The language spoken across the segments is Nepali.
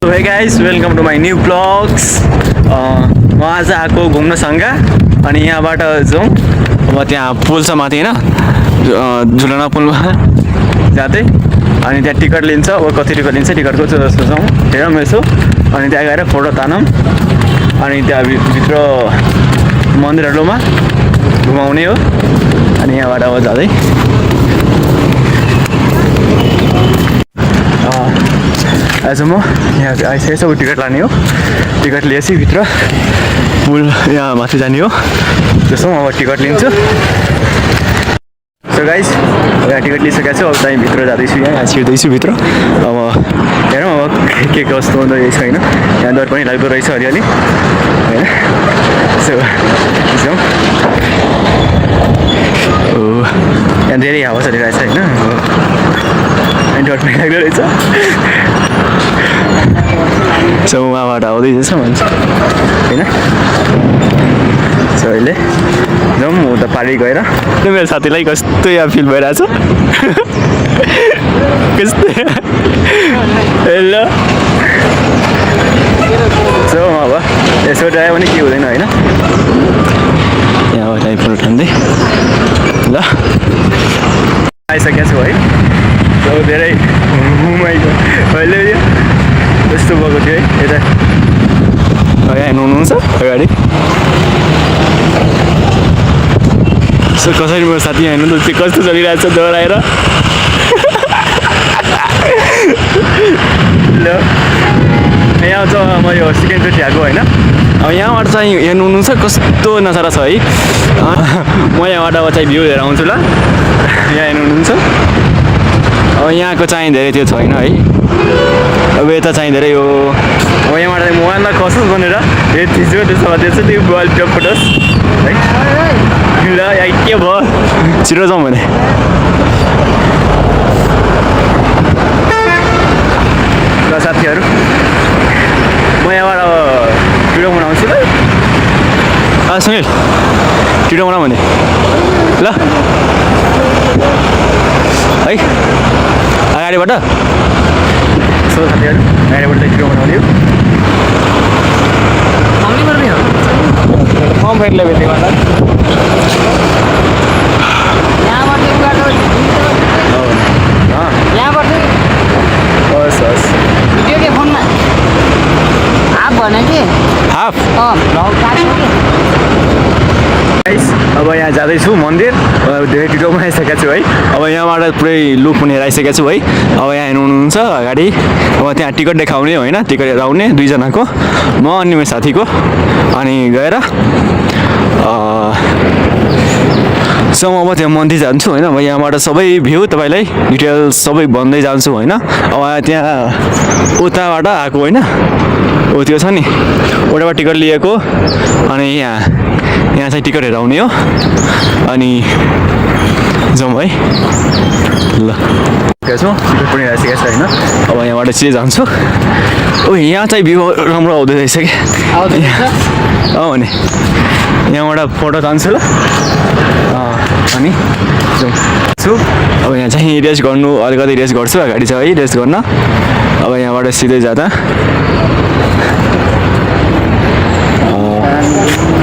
हे guys welcome to my new vlogs. म आज आएको घुम्न सङ्घा अनि यहाँबाट जाउँ अब त्यहाँ पुल छ माथि होइन झुलना पुलमा जाँदै अनि त्यहाँ टिकट लिन्छ अब कति रुपियाँ लिन्छ टिकटको जस्तो जाउँ हेरौँ यसो अनि त्यहाँ गएर फोटो तानौँ अनि त्यहाँ भित्र मन्दिरहरूमा घुमाउने हो अनि यहाँबाट अब जाँदै आज म यहाँ आइसकेको छु टिकट लाने हो टिकट लिएपछि भित्र पुल यहाँ माथि जाने हो त्यसो अब टिकट लिन्छु। सो गाइस यहाँ टिकट लिइसकेको छु अब चाहिँ भित्र जाँदैछु यहाँ छिर्दैछु भित्र अब हेरौँ अब के कस्तो हुँदो रहेछ होइन यहाँ डर पनि लाग्दो रहेछ अलिअलि होइन सो जाउँ। यहाँ धेरै हावा चलिरहेछ होइन डर पनि लाग्दो रहेछ सो उहाँबाट आउँदैछ मान्छे होइन सो अहिले जाउँ म त पारि गएर मेरो साथीलाई कस्तो यहाँ फिल भइरहेछ कस्तो हेलो सो अब यसो आयो भने के हुँदैन होइन यहाँ टाइम फोटो ठान्दै ल आइसकेको छु है सो धेरै घुमाइको अहिले यस्तो भएको थियो है यता यहाँ हेर्नुहुन्छ अगाडि सो कसरी मेरो साथी हेर्नु त त्यो कस्तो चलिरहेको छ डराएर ल यहाँ चाहिँ म यो सेकेन्डचोटि आएको होइन अब यहाँबाट चाहिँ हेर्नुहुन्छ कस्तो नजारा छ है म यहाँबाट अब चाहिँ भ्यू हेरेर आउँछु ल यहाँ हेर्नुहुन्छ अब यहाँको चाहिँ धेरै त्यो छैन है अब यता चाहिँ धेरै यो अब यहाँबाट मोबाइलमा खसोस् भनेर थिच्यो त्यसो भए त्यो चाहिँ त्यो मोबाइल त्यो फोटोस् है ल यहाँ के भयो छिटो जाउँ भने ल साथीहरू म यहाँबाट अब भिडियो बनाउँछु ल सुनिल भिडियो बनाऊ भने ल है अगाडिबाट सो साथीहरू अगाडिबाट चाहिँ भिडियो बनाउने हो म फेरि लेभेल हस् हस् भिडियो के फोनमा हाफ भने कि हाफ गाइस अब यहाँ जाँदैछु मन्दिर धेरै भिडियो बनाइसकेको छु है अब यहाँबाट पुरै लुक पनि हेराइसकेको छु है अब यहाँ हेर्नुहुन्छ अगाडि अब त्यहाँ टिकट देखाउने होइन टिकट हेराउने दुईजनाको म अनि मेरो साथीको अनि गएर सो म अब त्यहाँ मन्दिर जान्छु होइन अब यहाँबाट सबै भ्यू तपाईँलाई डिटेल्स सबै भन्दै जान्छु होइन अब त्यहाँ उताबाट आएको होइन ऊ त्यो छ नि उताबाट टिकट लिएको अनि यहाँ चाहिँ टिकट हेराउने हो अनि जाउँ है ल छु टिकट पनि राखिसकेको छ होइन अब यहाँबाट चाहिँ जान्छु ओ यहाँ चाहिँ भ्यू राम्रो आउँदै रहेछ कि भने यहाँबाट फोटो तान्छु ल अनि जाउँ छु अब यहाँ चाहिँ रेस्ट गर्नु अलिकति रेस्ट गर्छु अगाडि छ है रेस्ट गर्न अब यहाँबाट सिधै जाँदा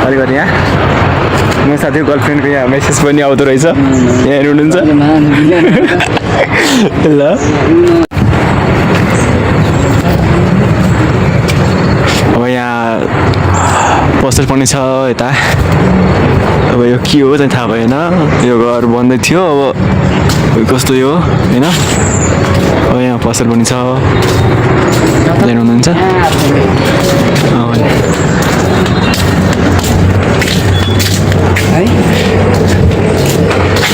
अलिकति यहाँ मेरो साथीको गर्लफ्रेन्डको यहाँ मेसेज पनि आउँदो रहेछ यहाँ हेर्नुहुन्छ ल अब यहाँ पसल पनि छ यता अब यो के हो चाहिँ थाहा भएन यो घर बन्दै थियो अब कस्तो यो होइन अब यहाँ पसल पनि छ हेर्नुहुन्छ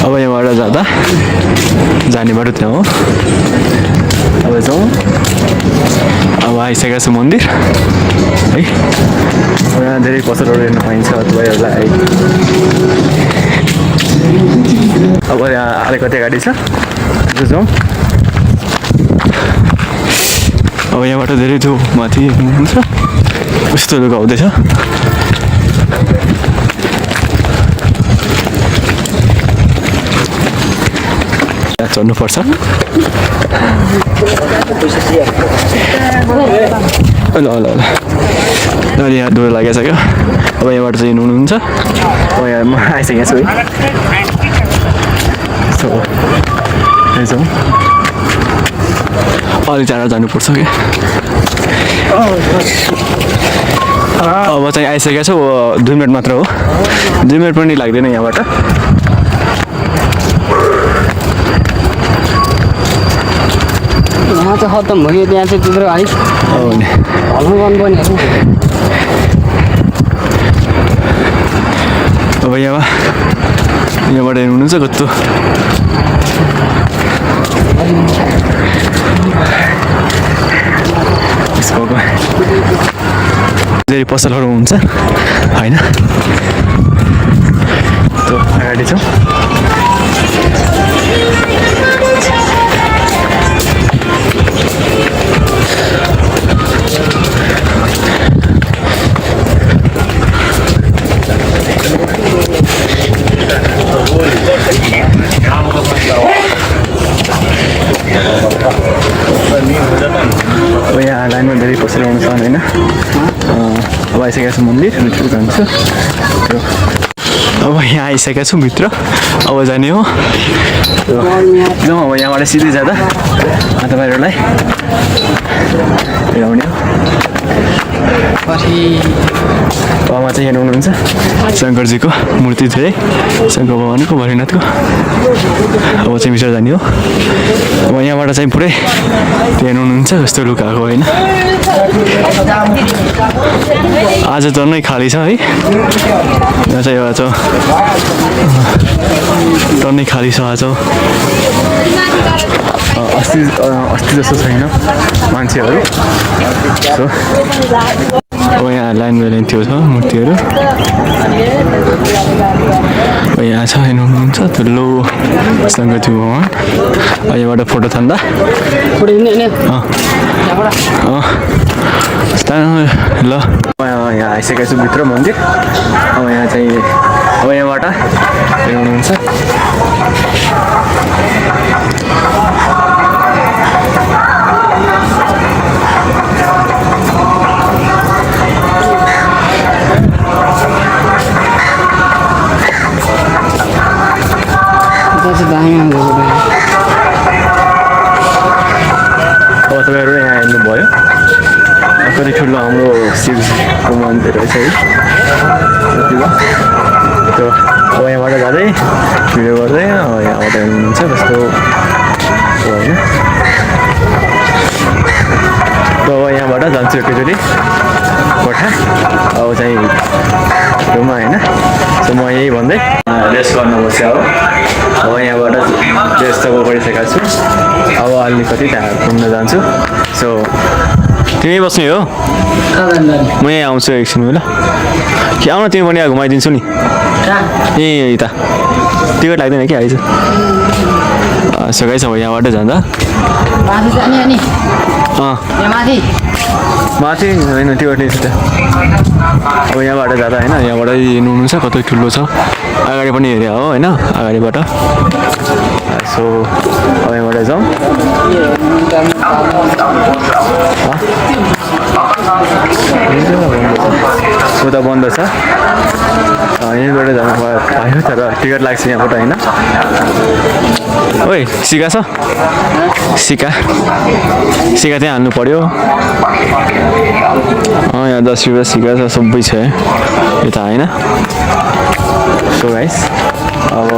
अब यहाँबाट जाँदा जाने बाटो त्यहाँ हो अब जाउँ अब आइसकेको छु मन्दिर है यहाँ धेरै पसलहरू हेर्न पाइन्छ तपाईँहरूलाई अब यहाँ अलिकति अगाडि छ जाउँ अब यहाँबाट धेरै थियो माथि हेर्नुहुन्छ कस्तो लुगा आउँदैछ यहाँ चढ्नुपर्छ ल ल ल अहिले यहाँ डोर लागिसक्यो अब यहाँबाट चाहिँ हिँड्नुहुन्छ अब यहाँ म आइसकेको छु है सो जाउँ अलिक टाढा जानुपर्छ क्या अब चाहिँ आइसकेको छु 2 मिनट मात्र हो 2 मिनट पनि लाग्दैन यहाँबाट यहाँ चाहिँ खत्तम भयो त्यहाँ चाहिँ तिम्रो है हल्नु गर्नुपर्ने अब यहाँबाट हेर्नुहुन्छ कस्तो धेरै पसलहरू हुन्छ होइन अगाडि छौँ अब यहाँ लाइनमा धेरै पसल आउनु छ होइन अब आइसकेको छु मन्दिर भित्र जान्छु अब यहाँ आइसकेको छु भित्र अब जाने हो जाउँ अब यहाँबाट सिधै जाँदा तपाईँहरूलाई आउने हो उहाँ चाहिँ यहाँ हुनुहुन्छ शङ्करजीको मूर्ति धेरै शङ्कर भगवानको भैरवनाथको अब चाहिँ भित्र जाने हो अब यहाँबाट चाहिँ पुरै त्यहाँ हुनुहुन्छ कस्तो लुकाएको होइन आज झन्नै खाली छ है यहाँ चाहिँ आज टन्नै खाली छ आज अस्ति जस्तो छैन मान्छेहरू सो अब यहाँ लाइन बाई लाइन त्यो छ मूर्तिहरू यहाँ छ हेर्नुहुन्छ ठुलो शङ्करजी भगवान यहाँबाट फोटो थान्दा ल यहाँ आइसकेको छु भित्र मन्दिर अब यहाँ चाहिँ अब यहाँबाट हेर्नुहुन्छ अब तपाईँहरू यहाँ हेर्नुभयो कति ठुलो हाम्रो शिवको मन्दिर रहेछ है त्यो अब यहाँबाट जाँदै भिडियो गर्दै यहाँबाट हेर्नुहुन्छ कस्तो होइन अब यहाँबाट जान्छु एकैचोटि कोठा अब चाहिँ रुममा होइन सो म यही भन्दै रेस्ट गर्नु बस्यो अब यहाँबाट रेस्ट त गरिसकेको छु अब अलिकति त्यहाँ घुम्न जान्छु सो तिमी बस्ने हो म यहीँ आउँछु एकछिन ल कि आउन तिमी पनि घुमाइदिन्छु नि ए यता टिकट लाग्दैन कि आइज सघाइ छ यहाँबाट जाँदा माथि होइन टिकट नै छ त्यहाँ अब यहाँबाट जाँदा होइन यहाँबाट हेर्नुहुन्छ कतै ठुलो छ अगाडि पनि हेरे हो होइन अगाडिबाट सो अब यहाँबाट जाउँ सो त बन्द छ यहीँबाट जानु भयो तर टिकट लाग्छ यहाँबाट होइन ओइ सिका छ सिका त्यहाँ हाल्नु पर्यो यहाँ 10 रुपियाँ सिका छ सबै छ यता होइन सो गाइस अब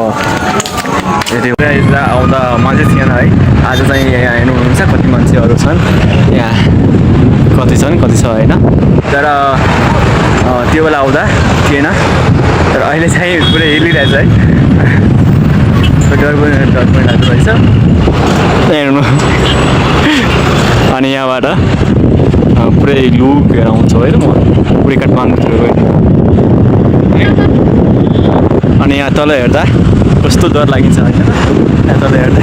यति बेला आउँदा मान्छे थिएन है आज चाहिँ यहाँ हेर्नुहुन्छ कति मान्छेहरू छन् यहाँ कति छन् कति छ होइन तर त्यो बेला आउँदा थिएन तर अहिले चाहिँ पुरै हिलिरहेछ है डर पनि लाग्दो रहेछ हेर्नु अनि यहाँबाट पुरै लुकेर आउँछ है म पुरै काठमाडौँतिर गएँ अनि यहाँ तल हेर्दा कस्तो डर लागिन्छ होइन यहाँ तल हेर्दा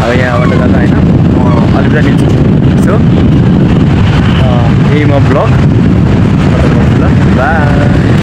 अब यहाँबाट जाँदा होइन म अलिकति लिन्छु सो यही म ब्लग